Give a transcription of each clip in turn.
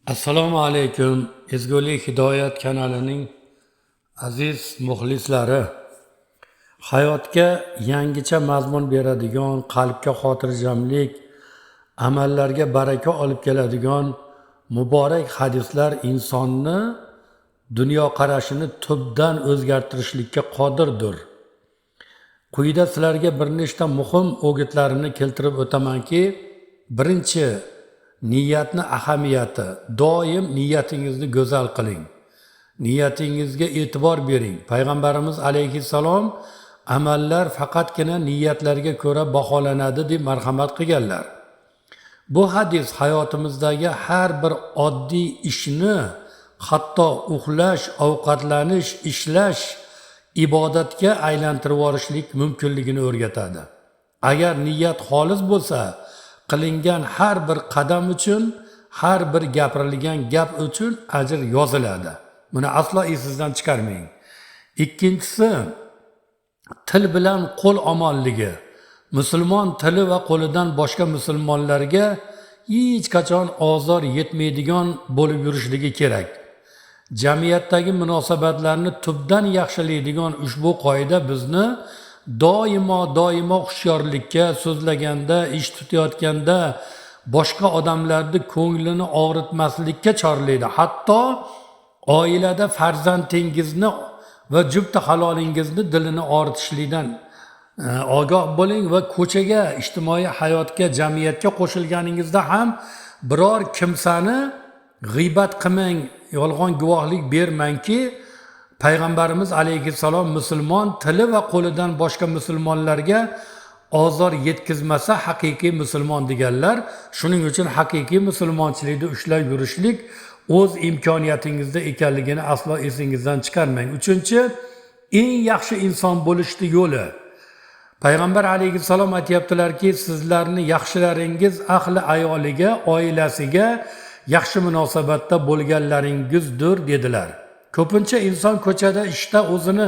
Assalomu alaykum, Ezgulik Hidoyat kanalining aziz muxlislari. Hayotga yangicha mazmun beradigan, qalbga xotirjamlik, amallarga baraka olib keladigan muborak hadislar insonni dunyoqarashini tubdan o'zgartirishlikka qodirdir. Quyida sizlarga bir nechta muhim o'gitlarini keltirib o'tamanki, birinchi, niyatni ahamiyati. Doim niyatingizni go'zal qiling. Niyatingizga e'tibor bering. Payg'ambarimiz alayhissalom amallar faqatgina niyatlarga ko'ra baholanadi deb marhamat qilganlar. Bu hadis hayotimizdagi har bir oddiy ishni, hatto uxlash, ovqatlanish, ishlash ibodatga aylantirib yuborishlik mumkinligini o'rgatadi. Agar niyat xolis bo'lsa, qilingan har bir qadam uchun, har bir gapirilgan gap uchun ajr yoziladi. Buni aslo esingizdan chiqarmang. Ikkinchisi, til bilan qo'l omonligi. Musulmon tili va qo'lidan boshqa musulmonlarga hech qachon ozor yetmaydigan bo'lib yurishligi kerak. Jamiyatdagi munosabatlarni tubdan yaxshilaydigan ushbu qoida bizni doimo hushyorlikka, so'zlaganda, ish tutayotganda boshqa odamlarni ko'nglini og'ritmaslikka chorlaydi. Hatto oilada farzandingizni va jufti halolingizni dilini og'ritishlikdan ogoh bo'ling va ko'chaga, ijtimoiy hayotga, jamiyatga qo'shilganingizda ham biror kimsani g'iybat qilmang, yolg'on guvohlik bermangki, payg'ambarimiz alayhissalom musulmon tili va qo'lidan boshqa musulmonlarga ozor yetkazmasa haqiqiy musulmon deganlar. Shuning uchun haqiqiy musulmonchilikni ushlab yurishlik o'z imkoniyatingizda ekanligini aslo esingizdan chiqarmang. Uchinchi, eng yaxshi inson bo'lishni yo'li. Payg'ambar alayhissalom aytyaptilarki, sizlarni yaxshilaringiz ahli ayoliga, oilasiga yaxshi munosabatda bo'lganlaringizdir dedilar. Ko'pincha inson ko'chada, ishda o'zini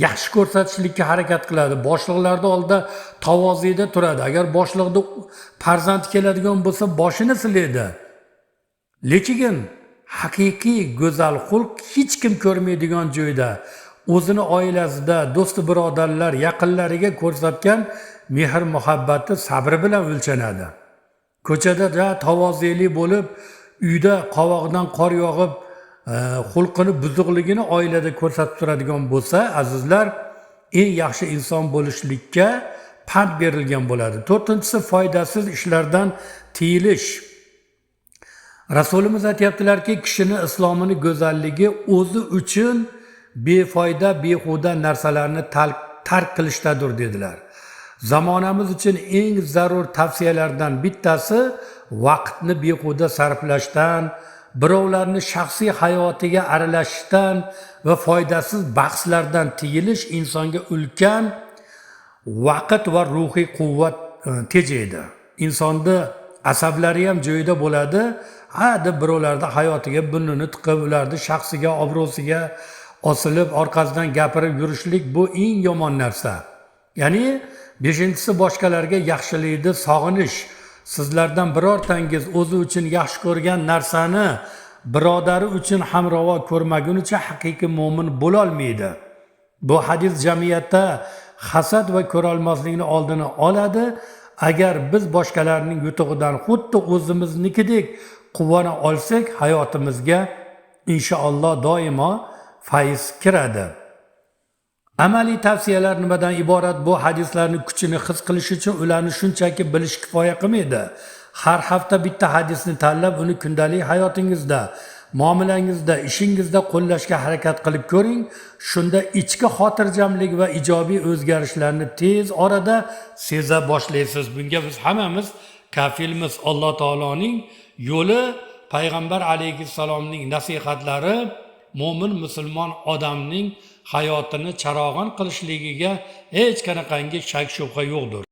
yaxshi ko'rsatishlikka harakat qiladi. Boshliqlarni oldida tavoziyda turadi. Agar boshliqni farzandi keladigan bo'lsa, boshini silaydi. Lekin haqiqiy go'zal xulq hech kim ko'rmaydigan joyda, o'zini oilasida, do'sti birodarlar, yaqinlariga ko'rsatgan mehr muhabbati, sabri bilan o'lchanadi. Ko'chada tavozeli bo'lib, uyda qovog'idan qor yog'ib, xulqini buzuqligini oilada ko'rsatib turadigan bo'lsa, azizlar, eng yaxshi inson bo'lishlikka pand berilgan bo'ladi. To'rtinchisi, foydasiz ishlardan tiyilish. Rasulimiz aytyaptilarki, kishini islomini go'zalligi o'zi uchun befoyda, behuda narsalarni tark qilishdadir dedilar. Zamonamiz uchun eng zarur tavsiyalardan bittasi vaqtni behuda sarflashdan, birovlarni shaxsiy hayotiga aralashishdan va foydasiz bahslardan tiyilish insonga ulkan vaqt va ruhiy quvvat tejaydi. Insonni asablari ham joyida bo'ladi. Ha deb birovlarni hayotiga burnini tiqib, ularni shaxsiga, obro'siga osilib, orqasidan gapirib yurishlik bu eng yomon narsa. Ya'ni beshinchisi, boshqalarga yaxshilikni sog'inish. Sizlardan birortangiz o'zi uchun yaxshi ko'rgan narsani birodari uchun ham ravo ko'rmagunicha haqiqiy mo'min bo'lolmaydi. Bu hadis jamiyatda hasad va ko'rolmaslikni oldini oladi. Agar biz boshqalarning yutug'idan xuddi o'zimiznikidek quvona olsak, hayotimizga inshaalloh doimo fayz kiradi. Amaliy tavsiyalar nimadan iborat? Bu hadislarni kuchini his qilish uchun ularni shunchaki bilish kifoya qilmaydi. Har hafta bitta hadisni tanlab, uni kundalik hayotingizda, muomalangizda, ishingizda qo'llashga harakat qilib ko'ring. Shunda ichki xotirjamlik va ijobiy o'zgarishlarni tez orada seza boshlaysiz. Bunga biz hammamiz kafilmiz. Alloh taoloning yo'li, payg'ambar alayhissalomning nasihatlari mo'min musulmon odamning hayotini charog'on qilishligiga hech qanaqangi shak shubha yo'qdir.